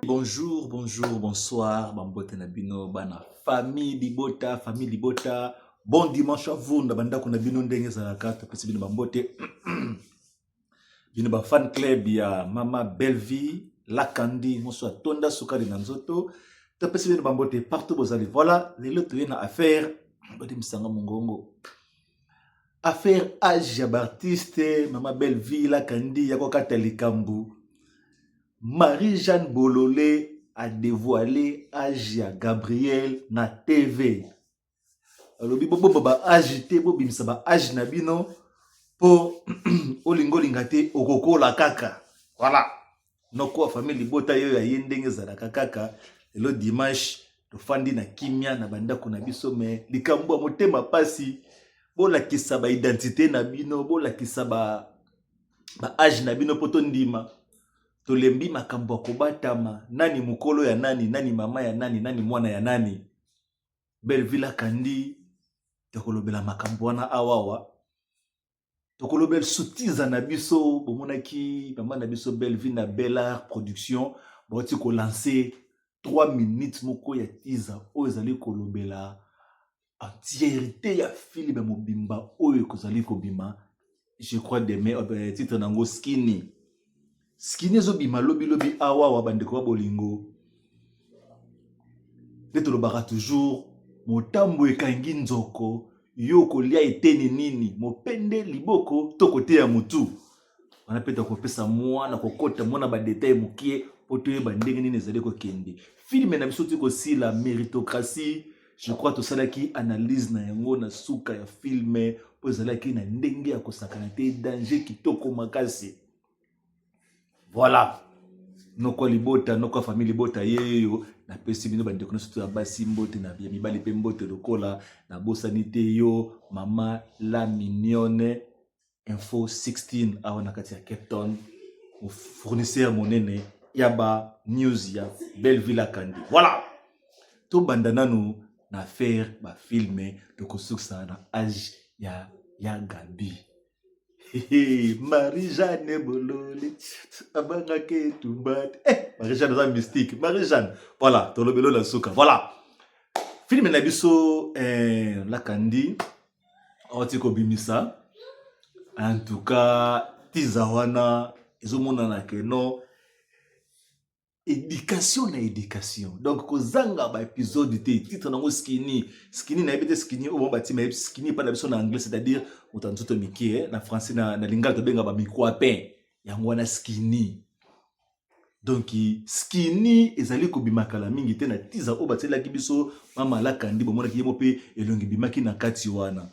Bonjour, bonjour, bonsoir, bambote na bino bana famille libota, famille libota. Bon dimanche à vous na bandako na bino ndenge ezalaka topesi bino bambote. Bino ba fan club ya mama Bellevue, Lakandi, moso atonda sukali na nzoto. Topesi bino bambote partout bozali. Voilà, lelo toye na affaire bodimisanga mongongo. Affaire age ya baartiste mama Bellevue Lakandi ya kokata likambo. Marie-Jeanne Bolole a dévoilé age ya Gabriel na TV. Alobi bobomba ba age te, bobimisa ba age na bino po olinga olinga te okokola kaka. Voilà. Noko ya famille libota yo ya ye ndenge ezalaka kaka lelo dimanche tofandi na kimia na bandako na biso me likambo ya motema pasi bolakisa ba identité na bino bolakisa ba ba age na bino mpo tondima tolembi makambo ya kobatama nani mokolo ya nani nani mama ya nani nani mwana ya nani Belleville akandi tokolobela makambo wana awawa tokolobela sutiza na biso bomonaki mama na biso Belleville na Bellard production bauti kolanse 3 minutes moko ya tiza oyo ezali kolobela entièreté ya filme mobimba oyo ekozali kobima je crois demain titre nango skinny skinny ezobima lobilobi awawa bandeko ya bolingo nde tolobaka toujours motambo ekangi nzoko yo okolia eteni nini mopende liboko to koteya motu wana mpe tokopesa mwana kokota mwana badetail mokie mpo toyeba ndenge nini ezali kokende filme na biso ti kosila meritocratie je crois tosalaki analyse na yango na suka ya filme mpo ezalaki na ndenge ya kosakana te danger kitoko makasi voilà noko libota noko ya famille libota yeyo napesi bino bandeko nyonso to ya basi mbote na ya mibali mpe mbote lokola nabosani te yo mama la mignonne info 16 awa na kati ya Cape Town fournisseur monene ya ba news ya Belleville Akandi voilà tobanda nanu na affaire ba filme tokosukisa na age ya ya Gabi Marie-Jeanne Bolole abangaka etumba te eh, Marie-Jeanne aza mystique Marie-Jeanne voilà tolobelo na suka voilà filme na biso eh, Lakandi awati kobimisa en tout cas tiza wana ezomonana ke non éducation na éducation donc kozanga ba épisode te titre nango skini skini nayebi te skini oyo bango batima yebi skini epai na biso na anglais c'est-à-dire moto ya nzoto mike eh, na français na, na lingala tobenga bamikwapen yango wana skini donc skini ezali kobima kala mingi te na tiza oyo batielaki biso mama alakandi bomonaki ye mo mpe elongi ebimaki na kati wana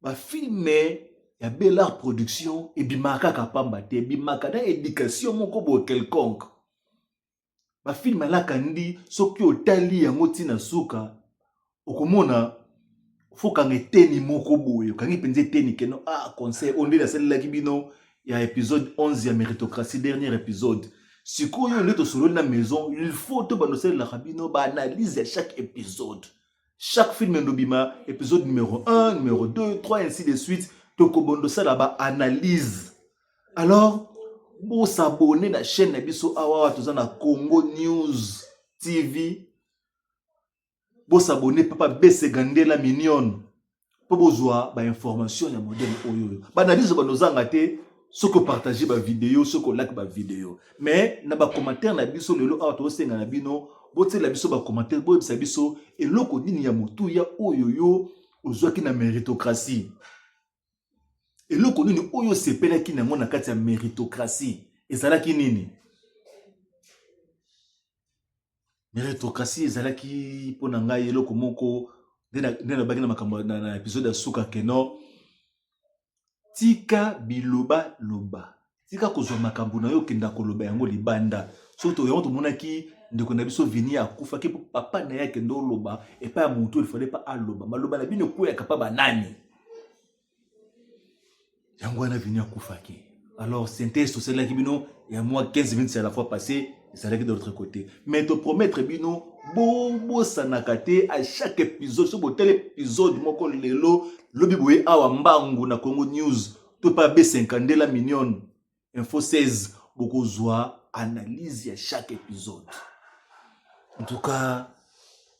bafilme ya Bellard production ebimaka kaka pamba te ebimaka na éducation moko boye quelconque bafilme alaka ndi soki otali yango ntina suka okomona fokanga eteni moko boye okangi mpenza eteni keno ah conseil oyo nde nasalelaki bino ya épisode 11 ya méritocratie dernier épisode sikoyo nde tosololi na maison il faut tobanda osalelaka bino baanalyse ya chaque épisode chaque film endobima épisode numéro 1 numéro 2 3 ainsi de suite tokobondo osala baanalyse alors bosabone na chaîne na biso awa toza na Congo News TV bosabone papa bese gandela mignonne mpo bozwa bainformation ya modele oyo oyo baanalyse bando ozanga te soki opartage bavideo soki olike bavideo mais na bacommentaire na biso lelo awa tozosenga na bino botiela biso bacommentaire boyebisa biso eloko nini ya motuya oyo yo ozwaki na méritocratie eloko nini oyo osepelaki na yango na kati ya méritocratie ezalaki nini méritocratie ezalaki mpo na ngai eloko moko nde nalobaki na makambo na episode ya suka keno tika biloba loba tika kozwa makambo na yo okenda koloba yango libanda soki yango tomonaki ndeko na biso vini akufaki mpo papa na ye akende oloba epai ya motu elifale pa aloba maloba na bino ekweyaka mpa banani yango wana vini akufaki alors synthèse tosalelaki bino ya mwa 15 minutes ya la fois passée ezalaki de l'autre côté mais topromettre bino bobosanaka te à chaque épisode so botali épisode moko lelo lobi boye awa mbangu na Congo News. To pa B52 la mignonne info 16 bokozwa analyse ya chaque épisode. En tout cas,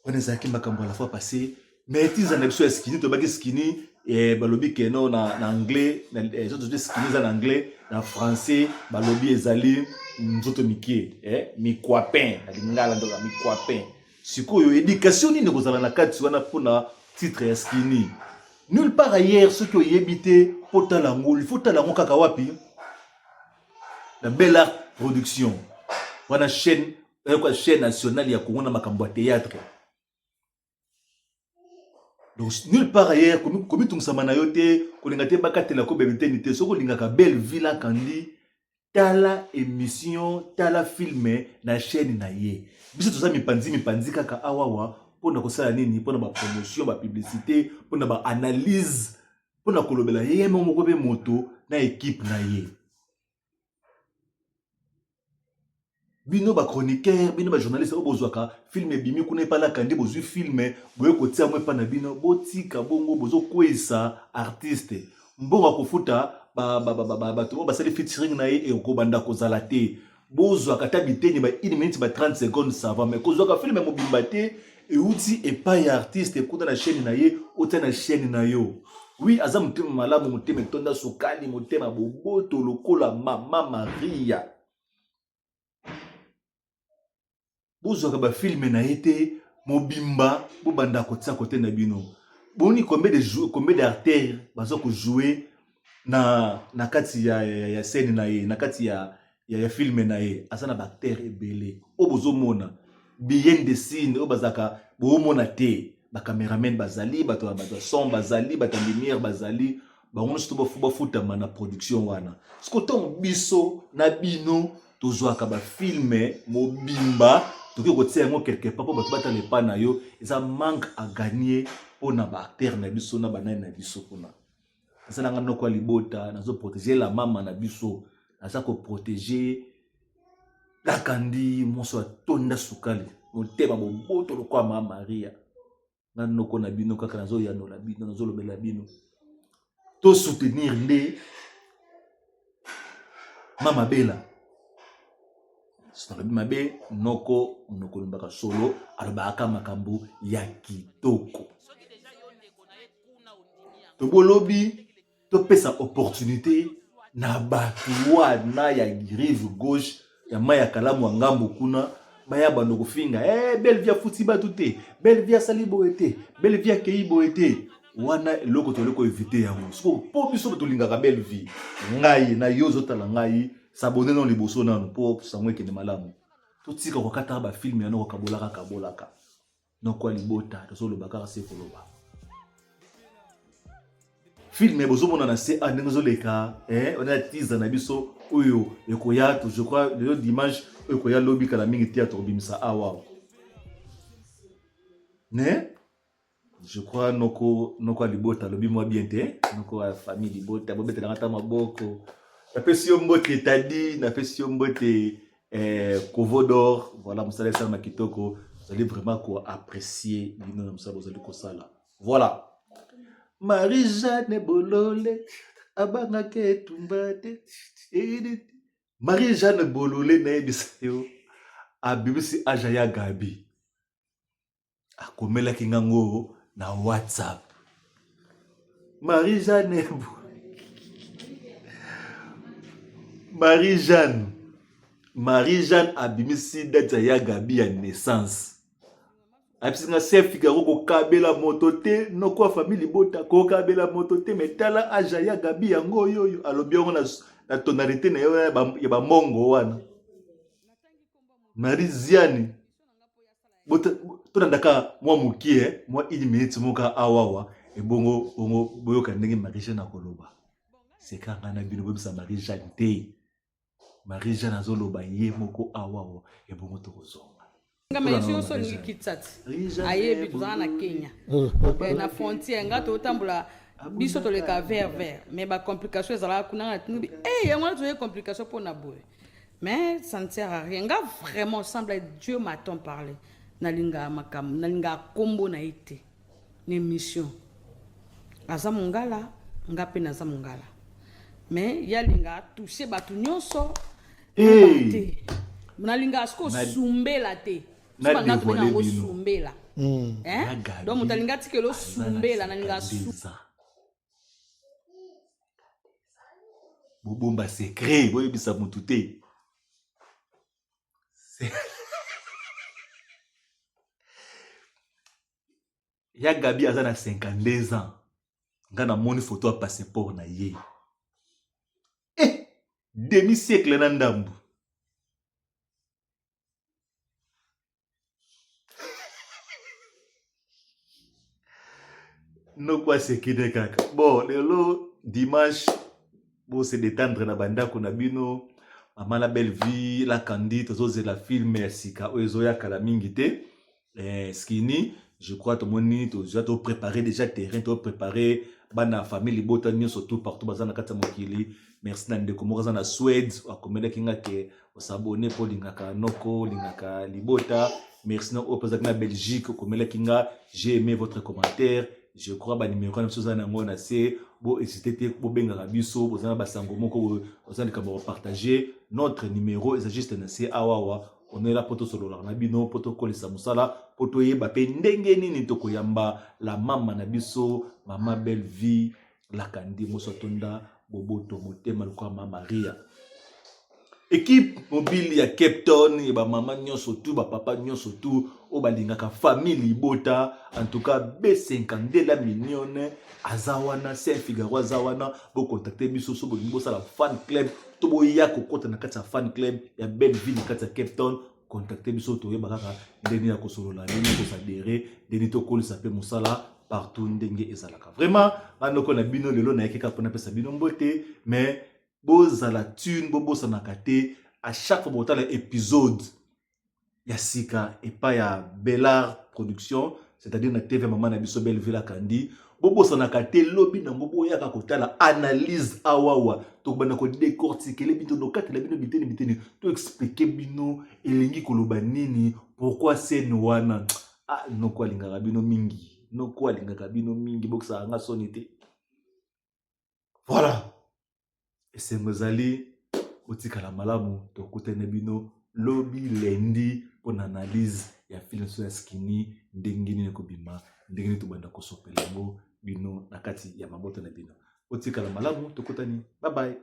wana ezalaki makambo ya la fois passée, mais tiza na biso ya skini tobaki skini eh, balobi ke no na, na anglais na, eh, nzoto skini eza na anglais na français balobi ezali nzoto mike eh, mikwapin na lingala ndoka mikwapin. Sikoyo education nini ekozala na kati wana mpona titre ya skini? Nulle part ailleurs. Soki oyebi te mpo tala yango, il faut tala yango kaka wapi? Na Bel Art Production wana, chaîne oyoka chaîne nationale ya Congo na makambo ya théâtre. Donc nulle part ailleurs, komitungisama na yo te, kolinga te bakatela kobebe teni te. Soki olingaka Belle Villa Kandi, tala émission, tala film na chaîne na ye. Biso toza mipanzi mipanzi kaka awawa mpona kosala nini? Mpona bapromotion, bapublicité, mpona baanalyse, mpona kolobela ye moko mpe moto na équipe na ye. Bino bachroniqueur, bino bajournaliste oyo bozwaka film ebimi kuna epalaka nde bozwi film boye kotia yango epa na bino, botika bongo, bozokweyisa artiste. Mbongo ya kofuta bato oyo basali featuring na ye ekobanda kozala te. Bozwaka ata biteni ba 1 minute, ba 30 secondes, ça va, mais kozwaka film mobimba te euti epai ya artiste kuna na chaîne na ye, otia na chaîne na yo. Oui, aza motema malamu, motema etonda sukali, motema boboto lokola mama Maria. Bozwaka bafilme na ye te mobimba, bobanda kotia kote na bino. Boni combien de jou, combien d'acteurs baza kojouer na kati ya scène na ye, na kati ya filme na ye? Aza na baacteur ebele oyo bozomona bien de scène oyo bazalaka boomona te. Bacameraman bazali, bato ya son bazali, bato ya lumière bazali, bango nyonso to bafutama na production wana. Siko ntango biso na bino tozwaka bafilme mobimba, tokoki kotia yango quelque part mpo bato batala epai na yo, eza manque à gagner mpona baacteur na biso na banani na biso kuna. Naza nanga noko ya libota, nazoprotege la mama na biso, naza koprotege Lakandi mwasi atonda sukali, motema boboto lokola mama Maria. Nga noko na bino kaka nazoyanola bino, nazolobela bino, tosoutenir nde mama Bela. Nalobi mabe noko, monoko olobaka solo, alobaka makambo ya kitoko. Tobolobi topesa opportunité na bato wana ya rive gauche ya mai ya kalamu ya ngambo kuna, baya bando kofinga eh, Belle Vie afuti bato te, Belle Vie asali boye te, Belle Vie akei boye te. Wana eloko toli koevite yango. Siko mpo biso tolingaka Belle Vie, ngai na yo ozotala ngai, sabone nano liboso nano mpo sango ekende malamu. Totika kokataka bafilme yana, kokabolaka kabolaka. Noko ya libota, tozoloba kaka se koloba. Filme bozomona na se a ndenge ezoleka, eh, wana teaser na biso oyo ekoya, je crois lelo dimanche, oyo ekoya lobi, kala mingi te tokobimisa awa. Ne je crois noko, noko ya libota alobi mwa bien te. Noko ya famille libota, bobetelanga ata maboko. Napesi yo mbote Tadi, napesi yo mbote eh, Kovodor. Voilà, mosala esalama kitoko, ozali vraiment koapprécier bino na mosala bozali kosala. Voilà, Marie Jeanne Bolole abangaka etumba te. Marie Jeanne Bolole, nayebisa yo, abimisi aja ya Gabi, akomelaki ngango na WhatsApp. Marie Jeanne, Marie Jeanne, Marie Jeanne abimisi date ya Gabi ya naissance. Ayebisi nga chef Figaro kokabela moto te, noko ya famille libota kokabela moto te, mais tala aja ya Gabi yango oyo oyo alobi yango na tonalité na ye ya bamongo wana. Marie Ziani, tolandaka mwa mokie, mwa une minute moko awawa, ebongo bongo boyoka ndenge Marie Jeanne akoloba. Seka ngai na bino, boyebisa Marie Jeanne te, Marie Jeanne azoloba ye moko awawa, ebongo tokozonga. Ngama yesu nyonso olingi kitsat ayebi tozala na Kenya na frontière, nga totambola biso toleka vert vert, mais bacomplication ezalaka kuna. Nga natindi e yango wana toye complication mpona boye, mais ça ne sert à rien. Nga vraiment semble Dieu m'a-t-on parlé, nalingaka makambo, nalingaka nkombo na ye te na émission. Aza mongala, nga mpe naza mongala. Mais ye alinga touche bato nyonso. Hey! Te, nalingaka sikoyo sumbela te. Na So banga tobenga dévoiler yango bino. sumbela. Hein? Ya Gabi Donc moto alinga atikela aza na osumbela, nalinga 52 ans. Bobomba secret, boyebisa motu te. Ya Gabi aza na 52 ans. Nga namoni photo ya passeport na ye. Eh, demi siècle na ndambu. Noko asekine kaka. Bon, lelo dimanche, bo se détendre na bandako na bino. Mama la belle vie, la Candy, tozozela film ya sika oyo ezoya kala mingi te. Skinny, je crois tomoni toza to préparer déjà terrain, to préparer bana famille libota nyonso tout partout baza na kati ya mokili. Merci na ndeko moko aza na Suède, akomelaki nga ke osabone mpo olingaka noko, olingaka libota. Merci na oyo mpe azalaki na Belgique, okomelaki nga, j'ai aimé votre commentaire. Je crois ba numéro na biso eza na yango na se, bo hésiter te, bobengaka biso, boza na basango moko, boza na likambo ya kopartage. Notre numéro eza juste na se awawa. On est là po tosololaka na bino, po tokolisa mosala, po toyeba mpe ndenge nini tokoyamba la mama na biso, mama belle vie Lakandi moso atonda boboto motema lokola mama Maria. Équipe mobile ya Cape Town, ya bamama nyonso tu, bapapa nyonso tu oyo balingaka famille libota. En tout cas B52 la mignonne aza wana, Saint Figaro aza wana. Bocontacte biso so bolingi bosala fan club to boya kokota na kati ya fan club ya belle ville na kati ya Cape Town. Contacte biso, toyeba kaka ndenge ya kosolola, ndenge ya kosadere, ndenge tokolisa mpe mosala partout ndenge ezalaka. Vraiment banoko na bino lelo nayaki kaka mpona pesa bino mbote, mais bozala tune, bobosanaka te à chaque fois botala épisode ya sika epai ya Bellar Production, c'est-à-dire na TV mama na biso Belle Villa Kandi. Bobosanaka te lobi nango boyaka kotala analyse awawa, tokobanda kodécortiquer bino, tokatela bino biteni biteni, toexpliquer bino elingi koloba nini, pourquoi scène wana. Ah, noko alingaka bino mingi, noko alingaka bino mingi, bokisaka nga soni te. Voilà, esengo ezali, botikala malamu, tokutana bino lobi lundi mpona analyse ya film so ya Skinny, ndenge nini ekobima, ndenge nini tobanda kosopela yango bino na kati ya mabota na bino. Botikala malamu, tokutani, bye bye.